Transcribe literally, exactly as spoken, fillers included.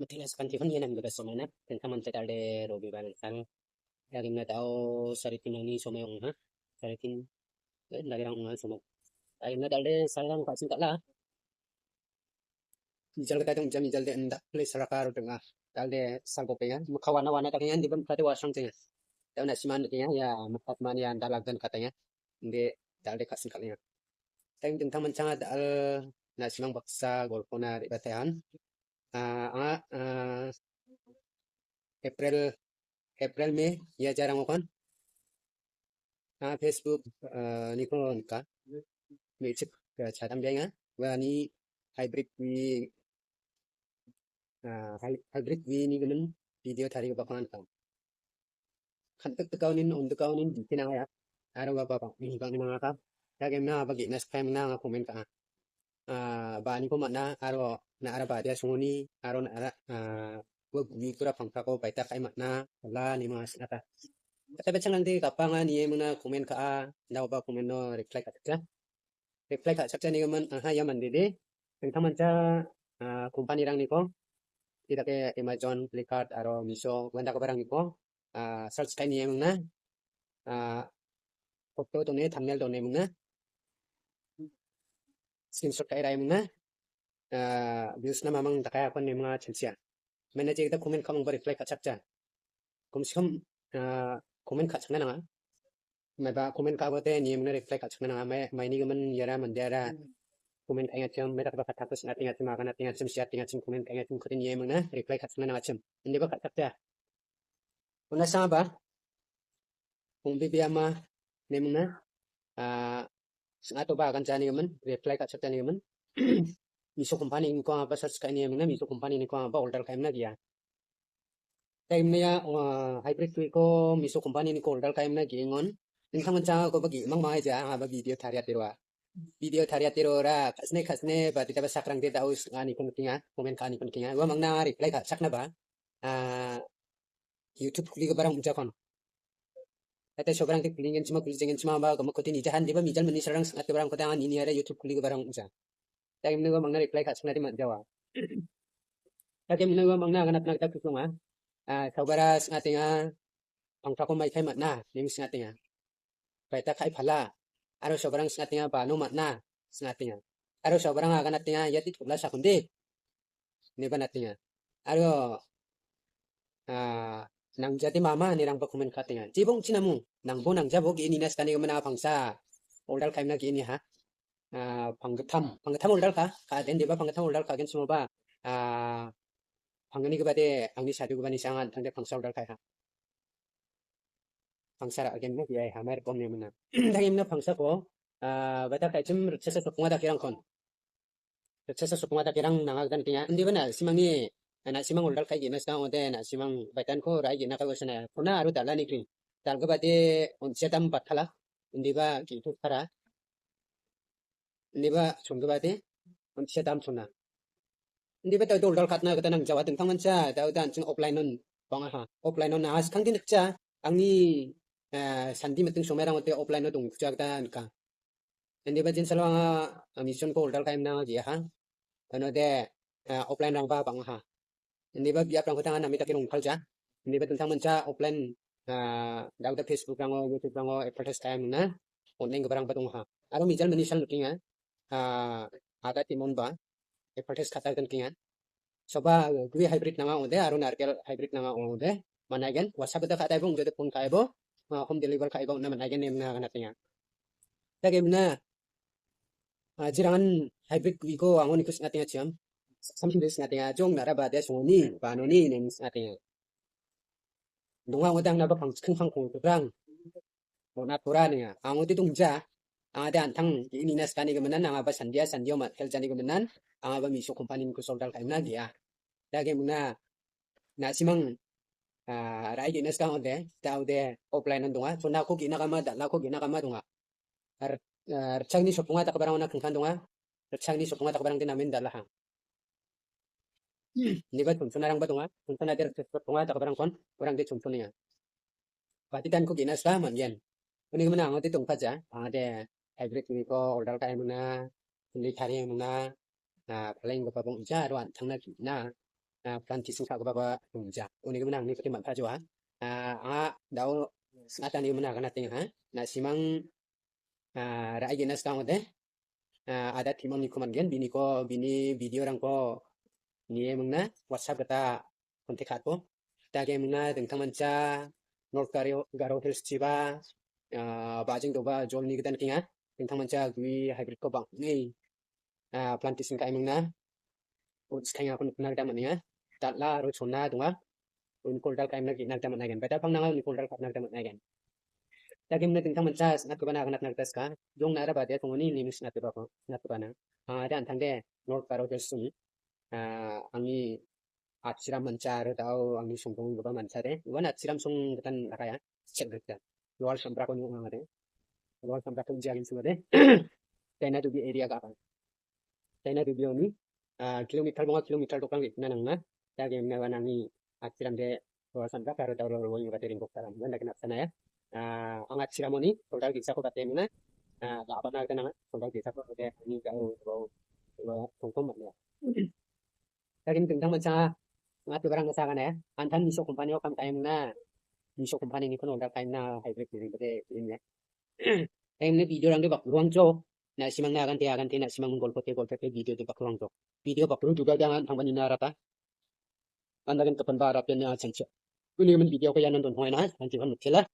Mitela sakantikon ia namgipa somaina. Tentang mante talde robibar tang. Ia gimna tao saritin nangni somai ong ha. Saritin, eh, lagirang ong ha somai. Ia gimna talde sarang ka singkala. Mijal kata dong, jam mijal de enda. Play saraka ro denga. Talde sargo penga. Makawana wana takenga, di bam kata wasang tenga. Tao na siman tenga, ia makat mani anda lagdan katanya. Inde talde ka singkala. Teng tentang manchanga dal na simang baksa golpona ribatehan. Ah, anga, ah, April, April, May, ia jarang okan. Ah, Facebook, ah, niko nika. Mechik, ah, chadam bianga. Wani hybrid wi, ah, hy-, hybrid wi ni gimin video tari bakang nika. Kantik tekaunin, on tekaunin, bikin anga ya. Aro baba, bang, bang, bang, aka. Ya, game na, bagi, nas, kaim na, anga komen ka. Ah, ba, ni ko mana, aro, na, ara, ba, dia, sunguni, aro, na, ara, ah, gua, gumi, kura, pangka, ko, baita, kai, mana, la, ni, mas, ata. Kata, bacang, nanti, kapanga, ni, muna, komen ka, da, ba, komen, no, reply, kata. Reply ka·chakjanigimin, aha, ia mandede. Tengtangmancha, ah, kompanirangniko, idake Amazon, Flipkart, aro Meesho, uandakgiparangniko, ah, search ka·e niemingna, ah, photo done, thumbnail done mingna, screenshot ka·e ra·emingna, ah, views-na mamang dakaiakon neming chingsia. Mane jegita comment ka·mingba reply ka·chakja. Komse kom, ah, comment ka·chakna nanga. Maiba comment ka·abote niemingna reply ka·chakna nanga. Mai, mainigimin iara mandeara comment ka·engachim, maidakgipa kattako sing·atengachim, aganaatengachim, siatengachim comment ka·engachim, kode niemingna reply ka·chakna nangachim. Indiba ka·chakja. Una sangaba, Pongbibiama nemingna, ah, sing·atoba aganjanigimin, reply ka·chakjanigimin. Meesho company-niko angaba search ka·e niemingna, Meesho company-niko angaba order ka·emna ge·a. Te imnia, ah, hybrid wi-ko Meesho company-niko order ka·emna ge·engon. Dingtang manchang akoba ge·mang mangaija, angaba video tariateroa. Video tariaterora, kasne, kasne, ba, titaba sakrangde daus, aniko nikenga, comment ka·aniko nikenga. Ua mangna reply ka·chaknaba, ah, YouTube kuligiparang ong·jakon. Tata sobarangde kuligenchima, kulijengenchima ba, gama koti nijahan deba mijal mani sarang sing·atgiparangkode anga niniara YouTube kuligiparang ong·ja. Dagimnigo mangna reply ka·chaknade man·jawa. Dagimnigo mangna aganatna gita kusunga. Ah, saubara sing·atenga, pangkako maikai man·a, ning sing·atenga. Baita ka·e pala, aro sobarang sing·atenga, bano man·a, sing·atenga. Aro sobarang aganatenga, iati tola sakonde. Neba natenga. Aro, ah, nangjade mama, nirangba comment ka·atenga. Jebo ong·china mo, nangbo nangjabo ge·e nina sikanigimin anga pangsa. Order ka·emna ge·e niha. Ah, panggittam, panggittam order ka, ka·den deba panggittam order ka·genchimoba. Ah, panggni gibade, angni sadugipa nisa anga an·tangde pangsa order ka·eha. Pangsa ra·genna ge·ai, hamai ripom nemina. Dagimna pangsako, ah, bata ka·echim ritchasa sokonga dakerangkon. Ritchasa sokonga dakerang nanga gita nikenga. Indiba na·simangni, na·simang order ka·e ge·na sika ong·ode na·simang baitanko ra·e ge·na ka·osana. Kona aro dal·ani kring. Dalgipade on·sia dam batala. Indiba ge·tokara. Indiba chonggipade on·sia dam chona. Indiba ta order ka·na gita nangjawa dingtang mancha. Da uda an·ching offline-on bang·aha. Offline-on nanga skangde nikja. Angni, eh, sandi miting somairangode offline-o dongkuja gita nika. Indiba jinsalo anga, ah, Meesho-niko order ka·emna ge·aha. Anode, ah, offline-rangba bang·aha. Indiba biaprangko tanga name dake rongtalja. Indiba dingtang mancha offline, ah, dauda Facebook-rango, YouTube-rango advertise ka·emna on·enggiparangba dongaha. Aro mijal mani sal nikenga. Ah, ada timonba advertise ka·tagita nikenga. Soba gue hybrid nanga ong·ode aro narkel hybrid nanga ong·ode. Manaigen, WhatsApp gita ka·daibo ong·jode phone ka·ebo, ah, home deliver ka·ebo on·na manaigen nemna ganatenga. Dagimna, ah, jirangan hybrid gue-ko ango niko sing·atenga chiam. Something de sing·atenga, jong nara bade songoni, banoni nem sing·atenga. Donga ong·ode angnaba pangchikking pangkong tebrang. Mona tora ninga. Ang ode dongja. Angade an·tang ge·e nina sikani giminan, angaba sandia sandio mat-, heljani giminan, angaba Meesho company-niko order ka·emna ge·a. Dagimna, na·simang, ah, ra·e ge·na sika ong·ode, da ode offline-on donga. Chonako ge·na kama, dal·ako ge·na kama donga. Ar, ah, ritchagni soponga dakgiparangona kingkan donga. Ritchagni soponga dakgiparangde namen dal·aha. Indiba chonchonarangba donga. Chonchonade ritchagni soponga dakgiparangkon, orangde chonchonenga. Batitanko ge·na sika man·gen. Uni gimin angode dongpaja. Angade hybrid gue-ko order ka·emna, sindi tariemna, ah, palenggipaba ong·ja aro an·tangna ge·na. ah, plantation ka·gipaba dongja. Uni gimin angni pake man·pajoa. Ah, anga da·o sing·atani gimin aganateng ha. Na·simang, ah, ra·e ge·na sika ong·ode. Ah, ada Timon niko man·gen. Biniko, bini video-rangko nie mingna WhatsApp gita contact ka·atbo. Dake mingna dingtangmancha North Garo, Garo Hills chiba, ah, bajing doba jolni gita nikenga. Dingtangmancha gue hybrid-ko bang·e, ah, plantation ka·e mingna. Oats ka·engako nikna gita man·enga. Dal·a aro chona donga. Uni koldal ka·emna ge·na gita man·aigen. Bedal pangnanga uni koldal ka·na gita man·aigen. Dake mingna dingtangmancha sing·atgipana aganatna gita sika. Jong na·ra bade tongoni nimi sing·atgipako, sing·atgipana. Angade an·tangde North Garo Hills-oni. Ah, angni atchiram mancha aro da·o angni songdonggipa manchade. Uan atchiram song gitan rakaia. Chek rikta. Lower Samprako nung angade. Lower Samprako inji agin sungade. China dubi area ka apa. China dubi oni, ah, kilometer bonga kilometer dokang ikna nangna. Dake mingna wan angni atchiram de Lower Samprak aro da·o ro ro ro ro ringgok taram. Wan dake napsana ya. Ah, ang atchiram oni, total ge·sako bate mingna. Ah, ga apa na gita nanga. Total ge·sako bate ani ga ro ro ro tongtong man ya. Dagini dingtangmancha anga tebarang sagana, an·tangni Miso company-o kam ka·emna, Miso company-nikon order ka·emna hybrid biring bade biring ya. Dagini video-rangde bakruangjo, na·simangna agante agante, na·simang golpote golpote video-de bakruangjo. Video bakru juga jangan tangbanina rata. An·tangni kapanba rapian chancha. Uni gimin video-ko ianon donhoina, antiban mutela.